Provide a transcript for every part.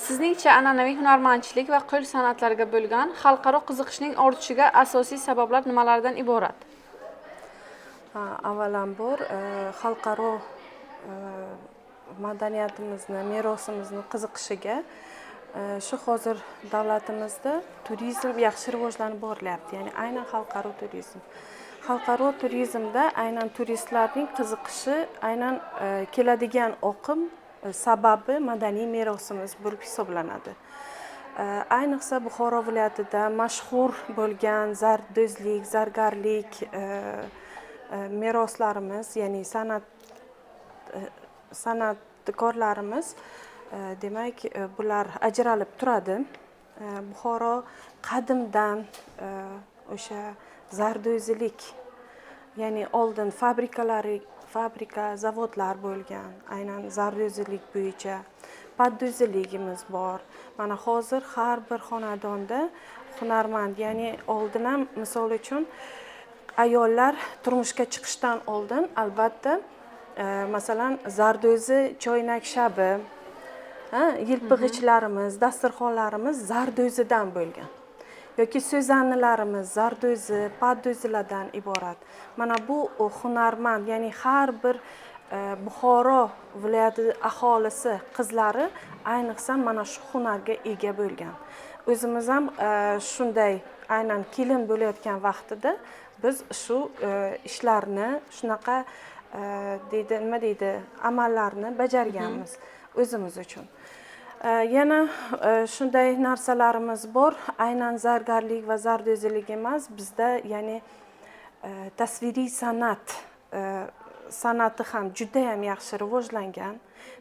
Sizningcha, an'anaviy hunarmandchilik va qo'l san'atlariga bo'lgan xalqaro qiziqishning ortishiga asosiy sabablar nimalardan iborat? Avvalambor, xalqaro madaniyatimizni, merosimizni qiziqishiga shu hozir davlatimizda turizm yaxshi rivojlanib borilyapti, ya'ni aynan xalqaro turizm. Xalqaro turizmda aynan turistlarning qiziqishi, aynan keladigan oqim sababi madaniy merosimiz bo'lib hisoblanadi. Ayniqsa Buxoro viloyatida mashhur bo'lgan zardo'zlik, zargarlik meroslarimiz, ya'ni san'atkorlarimiz, demak, bular ajralib turadi. Buxoro qadimdan o'sha zardo'zilik, ya'ni oldin fabrikalari, fabrika, zavodlar bo'lgan, aynan zardo'zilik bo'yicha paddo'ziligimiz bor. Mana hozir har bir xonadonda hunarmand, ya'ni oldin ham, misol uchun, ayollar turmushga chiqishdan oldin albatta, masalan, zardo'zi choynak shabi, yilpig'ichlarimiz, dasturxonlarimiz zardo'zidan bo'lgan yoki so'zanilarimiz zardo'zi, paddo'zilardan iborat. Mana bu hunarmand, ya'ni har bir Buxoro viloyati aholisi qizlari ayniqsa mana shu hunarga ega bo'lgan. O'zimiz ham shunday, aynan kelin bo'layotgan vaqtida biz shu ishlarni, shunaqa deydi, nima deydi, amallarni bajarganmiz o'zimiz uchun. Yana shunday narsalarimiz bor, aynan zargarlik va zardo'zilik emas, bizda, ya'ni tasviriy san'at san'ati ham judayam yaxshi rivojlangan,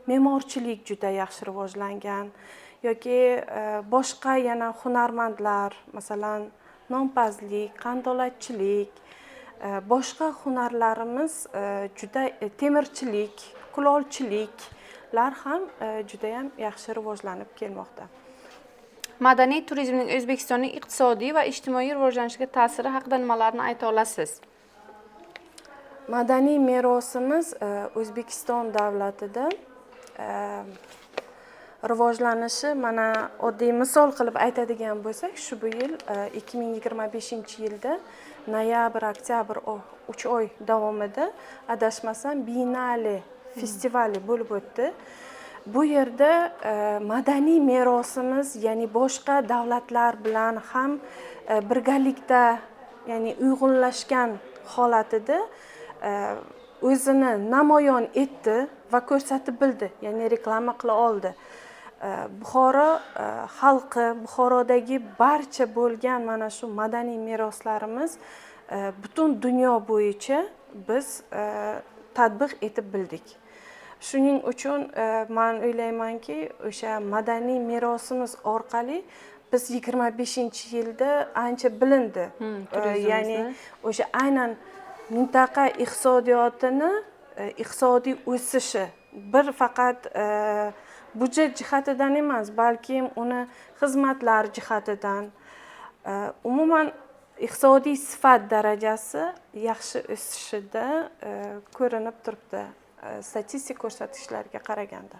me'morchilik juda yaxshi rivojlangan yoki boshqa yana hunarmandlar, masalan, nonpazlik, qandolatchilik, boshqa hunarlarimiz juda, temirchilik, kulolchiliklar ham judayam yaxshi rivojlanib kelmoqda. Madaniy turizmning O'zbekistonning iqtisodiy va ijtimoiy rivojlanishiga ta'siri haqida nimalarni ayta olasiz? Madaniy merosimiz O'zbekiston davlatida rivojlanishi, mana oddiy misol qilib aytadigan bo'lsak, shu bu yil 2025-yilda noyabr, oktyabr, 3 oy davomida, adashmasam, Biennale festivali bo'lib o'tdi. Bu yerda madaniy merosimiz, ya'ni boshqa davlatlar bilan ham birgalikda, ya'ni uyg'unlashgan holatida o'zini namoyon etdi va ko'rsatib bildi, ya'ni reklama qila oldi. Buxoro xalqi, Buxorodagi barcha bo'lgan mana shu madaniy meroslarimiz butun dunyo bo'yicha biz tatbiq etib bildik. Shuning uchun man o'ylaymanki, o'sha madaniy merosimiz orqali biz 25-yilda ancha bilindi. Ya'ni Turizmimizni. o'sha aynan mintaqa iqtisodiyotini iqtisodiy o'sishi bir faqat byudjet jihatidan emas, balkim uni xizmatlar jihatidan, umuman iqtisodiy sifat darajasi yaxshi o'sishida ko'rinib turibdi, statistik ko'rsatkichlarga qaraganda.